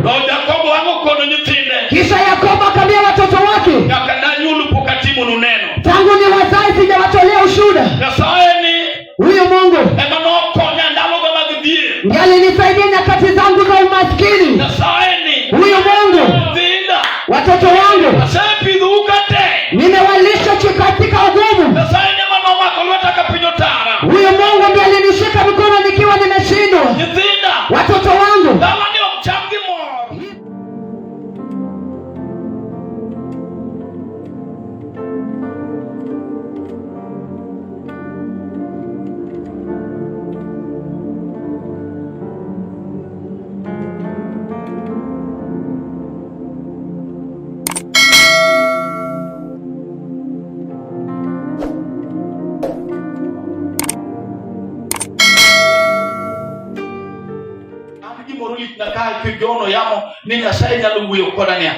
To Jakobo ang'o kono nyithinde? Kisha Yakobo akaambia watoto wake, Nyaka nanyuolu pok atimonu neno. Tangu niwazae sijawatolea ushuhuda. Nyasaye ni Huyu Mungu ema nokonya ndalogo mag dhier. Ndiye alinisaidia nyakati zangu za umaskini. Nyasaye ni Huyu Mungu, nyithinda. Watoto wangu Asepidhou ka te. Nimewalisha katika ugumu. Nyasaye ni ema nomako lweta ka piny otara. Huyu Mungu ndiye alinishika mkono nikiwa nimeshindwa. Nyithinda. Watoto wangu, Dalani ok cham gimoro. An gimoro litna ka kijono yamo ni Nyasaye nyalo wuoyo koda niya.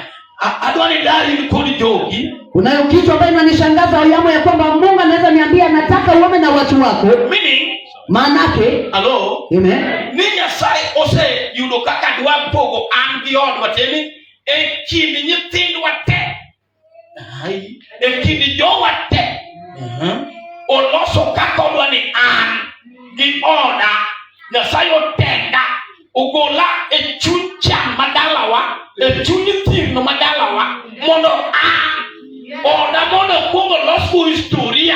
Adwa ni dari in kod jogi. Kunayo kitu ambayo inanishangaza yamo ya kwamba Mungu anaweza niambia nataka uome na watu wako. Meaning, Maanake, hello, amen. Ni Nyasaye oseyudo kaka dwa pogo an gi odwa tiende e kind nyithindwa te. Ai, e kind jowa te. Oloso kaka odwa ni an gi oda. Nyasaye otenda ogola e chuny chan madalawa, e chuny thirno madalawa, mondo an oda mondo okuong olosgo historia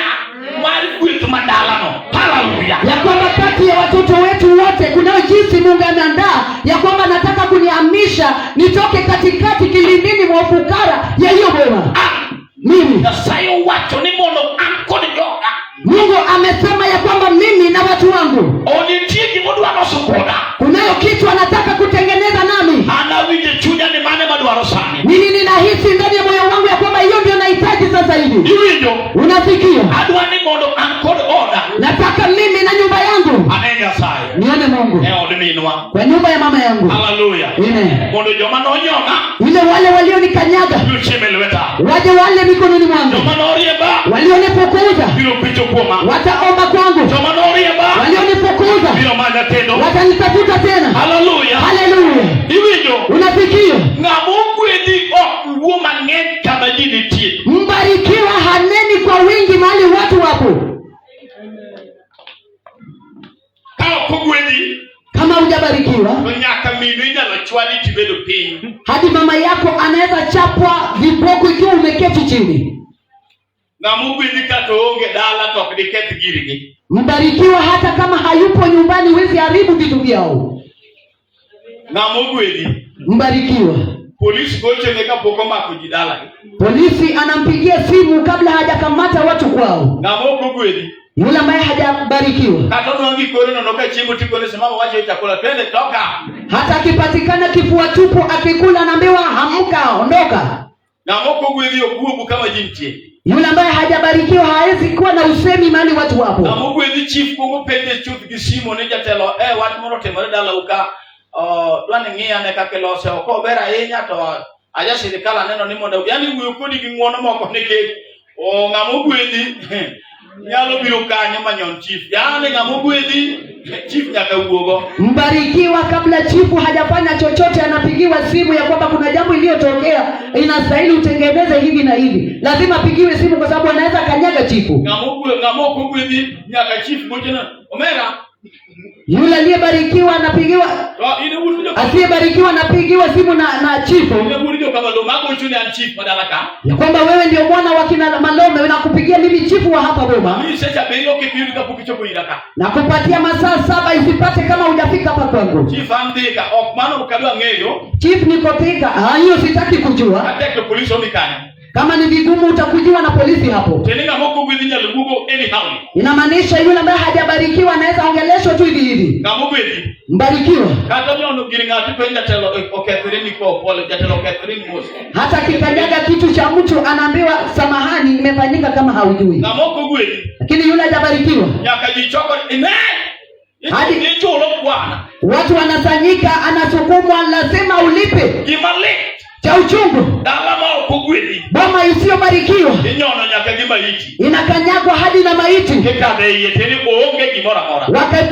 mar gweth madalano. Haleluya! Ya kwamba kati ya watoto wetu wote kunayo jinsi Mungu ameandaa ya kwamba nataka kunihamisha nitoke katikati kilindini mwa ufukara ya hiyo boma. Mimi. Nyasaye owacho ni mondo an kod joga. Mungu amesema ya kwamba mimi na watu wangu. Onitie gima odwa loso koda. Kunayo kitu anataka kutengeneza nami. An awinjo e chunya ni mane madwaro sani. Mimi ninahisi ndani ya moyo wangu ya kwamba hiyo ndio nahitaji sasa hivi. Iwinjo? Unasikia? Adwa ni mondo an kod oda. Nataka mimi na nyumba yangu. Ane Nyasaye. Nione Mungu. E od minwa. Kwa nyumba ya mama yangu. Haleluya. Amen. Mondo joma nonyona. Ile wale walionikanyaga. Biro chiemo e lweta. Waje wale mikononi mwangu. Joma noriemba. Walionifukuza. Biro penjo kuoma. Wataomba kwangu. Joma noriemba. Walionifukuza. Biro manya kendo. Watanitafuta tena. Haleluya. Haleluya. Iwinjo? Unasikia? Ng'ama ogwedhi ok wuo mang'eny kama ji nitie. Mbarikiwa haneni kwa wingi mahali watu wapo. Ka ok ogwedhi, Kama hujabarikiwa, to nyaka minu inyalo chwali tibedo piny. Hadi mama yako anaweza chapwa viboko ikiwa umeketi chini. Ng'ama ogwedhi kata oonge dala to ok diketh girgi. Mbarikiwa hata kama hayupo nyumbani huwezi haribu vitu vyao. Ng'ama ogwedhi? Mbarikiwa. Polisi gochone kapok omako ji dalagi. Polisi anampigia simu kabla hajakamata watu kwao. Ng'ama ok ogwedhi? Yule ambaye hajabarikiwa. Kata onwang'i kore nono ka chiemo tikone simama wacho chakula twende toka. Hata akipatikana kifua tupu akikula anaambiwa amka ondoka. Ng'ama ok ogwedhi ok wuogu kama ji nitie. Yule ambaye hajabarikiwa hawezi kuwa na usemi mahali watu wapo. Ng'ama ogwedhi chief kuongo penje chuth gi simo ni jatelo, wach moro otimore dalau ka, dwa ni ng'i ane kaka ilose, ok ober ahinya to aja sirikal aneno ni mondo, yani wuoyo kodi gi ng'uono moko nikech, ng'ama ogwedhi nyalo biro kanyo manyon chief. Yani ng'ama ogwedhi chief nyaka wuogo. Mbarikiwa kabla chifu hajafanya chochote anapigiwa simu ya kwamba kuna jambo iliyotokea inastahili utengeneze hivi na hivi. Lazima apigiwe simu kwa sababu anaweza kanyaga chifu. Ng'ama ok ogwedhi nyaka chief gochona. Omera. Yule aliyebarikiwa anapigiwa, To, in wuod jo- asiyebarikiwa anapigiwa simu na chifu. In wuod jo Kamalome, agocho ni an chief madala ka. Ya kwamba wewe ndio mwana wa kina Malome, nakupigia mimi chifu wa hapa Boma. Mimi secha biro kipindi kapok ichopo ira ka. Nakupatia masaa 7 isipate kama hujafika hapa kwangu. Chief an Thika, ok mano ok adwa ng'eyo. Chief niko Thika, hiyo sitaki kujua. Atek to polisi omi kanyo. Kama ni vigumu utakujiwa na polisi hapo. Tena ng'ama ok ogwedhi nyalo wuogo anyhow. Inamaanisha yule ambaye hajabarikiwa anaweza ongeleshwa tu hivi hivi. Ng'ama ogwedhi. Mbarikiwa. Kata nyono gir ng'ato penj jatelo, okethore ni ko pole, jatelo okethore ni mos. Hata kikanyaga kitu cha mtu anaambiwa samahani, imefanyika kama haujui. Ng'ama ok ogwedhi. Lakini yule hajabarikiwa. Nyaka ji choko ni, ne! Hadi Ichulo bwana. Watu wanasanyika, anasukumwa, lazima ulipe. Gima lit. Cha uchungu. Dala ma ok ogwedhi. Boma isiyobarikiwa. Inyono nyaka gi maiti. Inakanyagwa hadi na maiti. Kikadhe iye teni onge gimoro amora.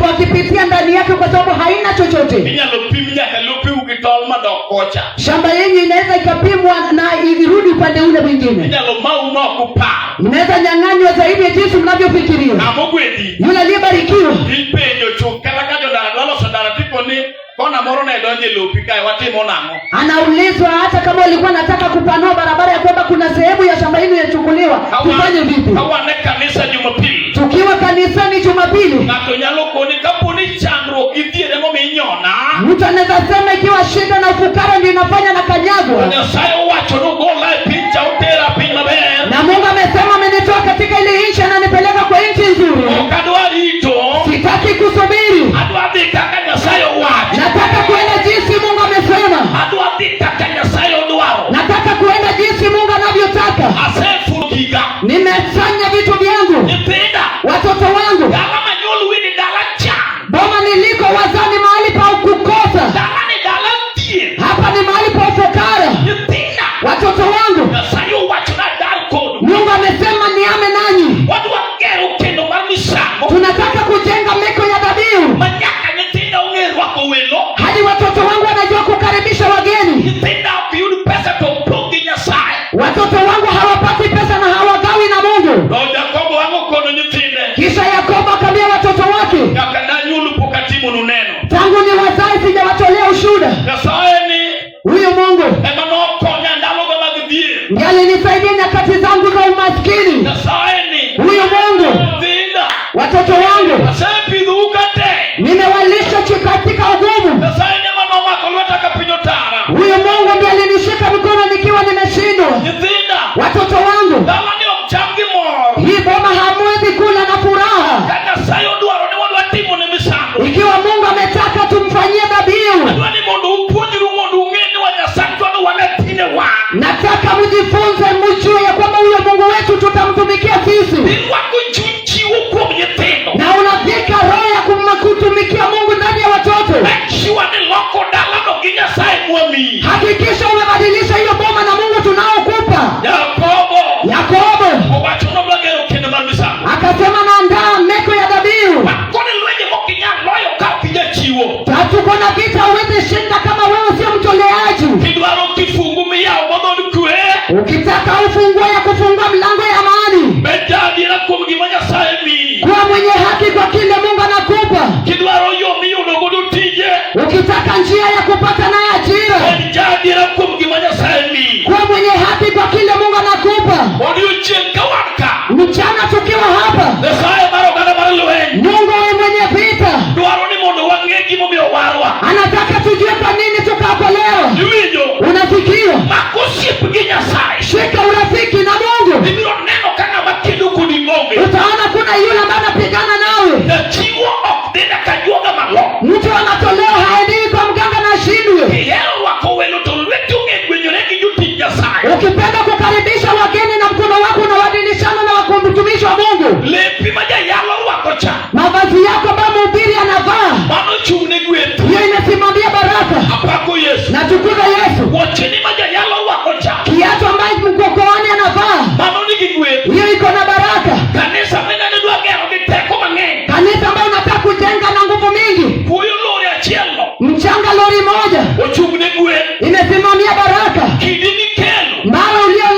Wakipitia ndani yake kwa sababu haina chochote. Inyalo pim nyaka lopeu gi tol madok kocha. Shamba yenyu inaweza ikapimwa na irudi upande ule mwingine. Inyalo mau ma ok upar. Mnaweza nyang'anywa zaidi ya jinsi mnavyofikiria. Ng'ama ogwedhi. Yule aliyebarikiwa. Ipenjo chuth kata ka jodala dwa loso ndara tikoni kona moro ne donjo e lopi kae watimo nang'o? Anaulizwa hata kama walikuwa nataka kupanua barabara ya kwamba kuna sehemu ya shamba hili inachukuliwa, tufanye vipi? Ka wan e kanisa Jumapil, Tukiwa kanisani Jumapili, ng'ato nyalo koni kapo ni chandruok gi dhier emomiyo inyona, mtu anaweza sema ikiwa shida na ufukara ndio inafanya na to kanyagwa, Nyasaye owacho nogola e piny cha otera piny maber. Na Mungu amesema amenitoa katika ile nchi, ananipeleka kwa nchi nzuri. Ok adwa rito, Sitaki kusubiri, adwa dhi kaka Nyasaye owacho. Nataka kuenda jinsi Mungu amesema, Adwa dhi kaka Nyasaye odwaro. Nataka kuenda jinsi Mungu anavyotaka. Asefulo giga. Nimefanya vitu vyangu, Nyithinda, watoto wangu, dala manyuol wini dala chan. Boma niliko wazani mahali pa kukosa, Dala ni dala dhier. Hapa ni mahali pa ufukara. Nyithinda, Watoto wangu, Nyasaye owacho na dar kodu. Mungu amesema niame nanyi. Wadwa gero kendo mar misango Tunataka kujenga meko ya dhabihu ma nyaka nyithinda ong'e rwako welo. Hadi watoto wangu wanajua kukaribisha wageni. Nyithinda ok yud pesa to pog gi Nyasaye. Watoto wangu hawapati pesa na hawagawi na Mungu. To Jakobo ang' okono nyithinde. Kisha Yakobo akaambia watoto wake, Nyaka nanyuolu pok atimonu neno. Tangu ni wazae sijawatolea ushuhuda. Nyasaye ni Huyu Mungu ema nokonya ndalogo mag dhier. Ndiye alinisaidia nyakati zangu za umaskini. Nyasaye ni Huyu Mungu, nyithinda. Watoto wangu, Asepidhou ka te. Nimewalisha katika ugumu. Nyasaye ni ema nomako lweta ka piny otara. Huyu Mungu ndiye alinishika mkono nikiwa nimeshindwa. Nyithinda, Watoto wangu, dalani ok cham gi mor. Hii boma hamwezi kula na furaha. Ka Nyasaye odwaro ni wadwa timo ne misango. Ikiwa Mungu ametaka tumfanyie dhabihu, Adwa ni mondo upuonjru mondo ung'e ni wa Nyasachwa ni wanatine wan. Nataka mjifunze mjue ya kwamba huyo Mungu wetu tutamtumikia sisi. Irwako chuny chiwo kuom nyithindo. Na unavika roho ya kutumikia Mungu ndani ya watoto. Make sure ni loko dalano gi Nyasaye mwamiyi. Hakikisha umebadilisha hiyo boma na Mungu tunaokupa. Yakobo Yakobo owacho nodwa gero kendo mar misango. Akasema naandaa meko ya dhabihu. Makoni lwenje mok inyal loyo ka ok ijachiwo. Hatuko na vita, huwezi shinda kama wewe sio mtoleaji. Kidwaro kifungu miyawo modhod kwe. Ukitaka ufunguo ya kufungua mlango ya amani, Bed jaadiera kuom gima Nyasaye miyi. Kuwa mwenye haki kwa kile Mungu anakupa. Kidwaro yo miyudo godo tije. Ukitaka njia ya kupata naye ajira, Bed jaadiera kuom gima Nyasaye miyi. Kuwa mwenye haki kwa kile Mungu anakupa. Odiochieng' ka wan ka. Mchana tukiwa hapa, Nyasaye mar oganda mar lweny. Mungu we mwenye vita Dwaro ni mondo wang'e gimomiyo warwa. Anataka tujue kwa nini tukaokolewa. Iwinjo? Unasikia? Mak osiep gi Nyasaye. Shika urafiki na Mungu. Ibiro neno ka ng'ama kedo kodi onge. Utaona kuna yule ambaye anapigana nawe. Jachiwo ok dhi nyaka juoga malo. Mtu anatolewa haendi kwa mganga na ashindwe. Kihero rwako welo to lweti ong'e gwenyore gi jotich Nyasaye. Ukipenda kukaribisha wageni na mkono wako unabadilishana na mtumishi wa Mungu. Lepi ma jayalo rwako cha. Mavazi yako ambayo mhubiri anavaa, Mano chung' ne gweth. Hiyo inasimamia baraka. Apako Yesu. Natukuza Yesu. Wuocheni ma jayalo rwako cha. Kiatu ambayo mkokoani anavaa, Mano nigi gweth. Hiyo iko na baraka. Kanisa minene dwa gero gi teko mang'eny. Kanisa ambayo unataka kujenga na nguvu mingi. Kuoyo lori achiel no. Mchanga lori moja. Ochung' ne gweth. Imesimamia baraka. Kidi mikelo. Mawe ulio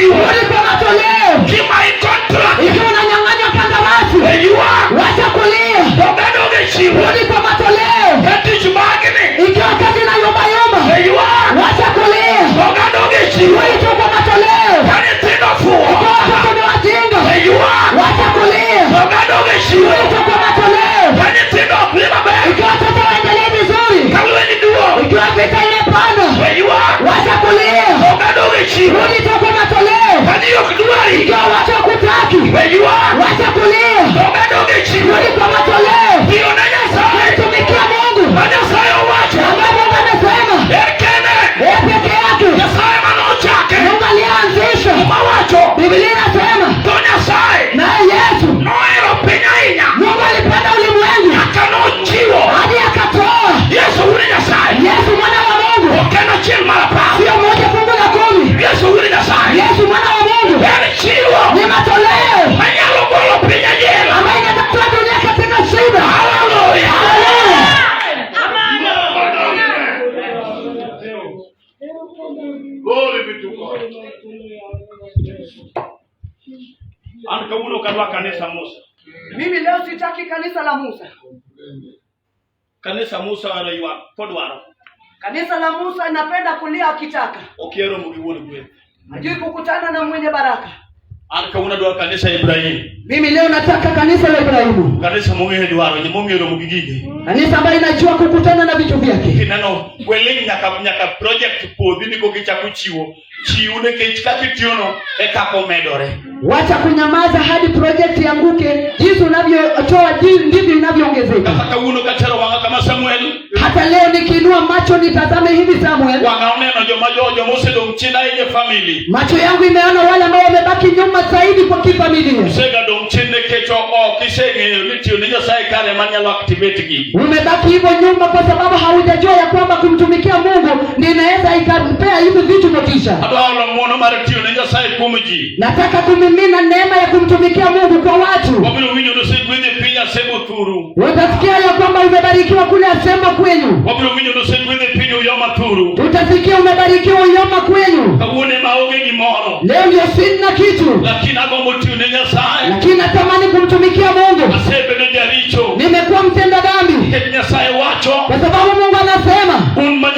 chiwo. Rudi kwa matoleo. Kimayi contract. Ikiwa unanyang'anywa kandarasi, We ywak. wacha kulia. Dog adoga e chiwo. Rudi kwa matoleo. Ka tich bagni. Ikiwa kazi na yumba yumba, We ywak. wacha kulia. Dog adoga e chiwo. Rudi tu kwa matoleo. Ka nyithindo fuwo. Ikiwa watoto ni wajinga, We ywak. wacha kulia. Dog adoga e chiwo. Rudi tu kwa matoleo. Ka nyithindo ok dhi maber. Ikiwa watoto waendelee vizuri, Ka lweny duong'. ikiwa vita imepanda, We ywak. wacha kulia. Dog adoga e chiwo. Rudi tu kwa matoleo. Ka ji ok dwari. Ikiwa watu hakutaki, We ywak. wacha kulia. Dog adoga e chiwo. Rudi kwa matoleo. Tiyo ne Nyasaye. Tumikia Mungu Ma Nyasaye owacho. ambaye Mungu amesema En kende. yeye peke yake. Nyasaye manochake. Mungu aliyeanzisha. Muma wacho. Biblia inasema To Nyasaye naye Yesu, nohero piny ahinya. Mungu alipenda ulimwengu Nyaka nochiwo. hadi akatoa Yesu wuod Nyasaye. Yesu mwana wa Mungu, Ok en achiel mar apar. sio moja fungu la kumi. Yesu wuod Nyasaye. Yesu mwana wa Mungu En chiwo. ni matoleo Manyalo golo piny e jela. ambayo inatatua dunia katika shida. Haleluya. Haleluya. Glory be to God. An kawuono ok adwa kanisa Musa. Mimi leo sitaki kanisa la Musa. Kanisa Musa ohero ywak kodwaro. Kanisa la Musa inapenda kulia akitaka, Okia romo gi wuon gweth. hajui kukutana na mwenye baraka. An kawuono adwaro kanisa Ibrahim. Mimi leo nataka kanisa la Ibrahimu, Kanisa mong'eyo dwaro, mong'eyo romo gi gige. kanisa ambayo inajua kukutana na vitu vyake. Kineno weling nyaka nyaka project puodhi ni koka ichako chiwo. Chiw nikech kaka itiyono e kaka omedore. Wacha kunyamaza hadi project ianguke. Jinsi unavyotoa ndivyo inavyoongezeka. Kata kawuono katero wang'a kama Samuel. Hata leo nikiinua macho nitazame hivi Samuel, Wang'a oneno joma jo joma osedong' chien ahinya e family. macho yangu imeona wale ambao wamebaki nyuma zaidi kwa kifamilia. Osega dong' chien nikech ok iseng'eyo ni tiyo ne Nyasaye kare manyalo activate gigi. Umebaki hivyo nyuma kwa sababu haujajua ya kwamba kumtumikia Mungu ndiyo inaweza ikapea hivi vitu motisha. Adwa olo ng'wono mar tiyo ne Nyasaye kuom ji. Nataka kumimina neema ya kumtumikia Mungu kwa watu. Wabiro winjo ni osegwedhi e piny Asembo Thuru. Utasikia ya kwamba umebarikiwa kule Asembo kwenyu, Wabiro winjo ni osegwedhi e piny Uyoma Thuru. utasikia umebarikiwa Uyoma kwenyu. Kawuono ema aonge gimoro. Leo ndio sina kitu, Lakini agombo tiyo ne Nyasaye. lakini natamani kumtumikia Mungu. Asebedo jaricho. Nimekuwa mtenda dhambi Nikech Nyasaye wacho kwa sababu Mungu anasema un ma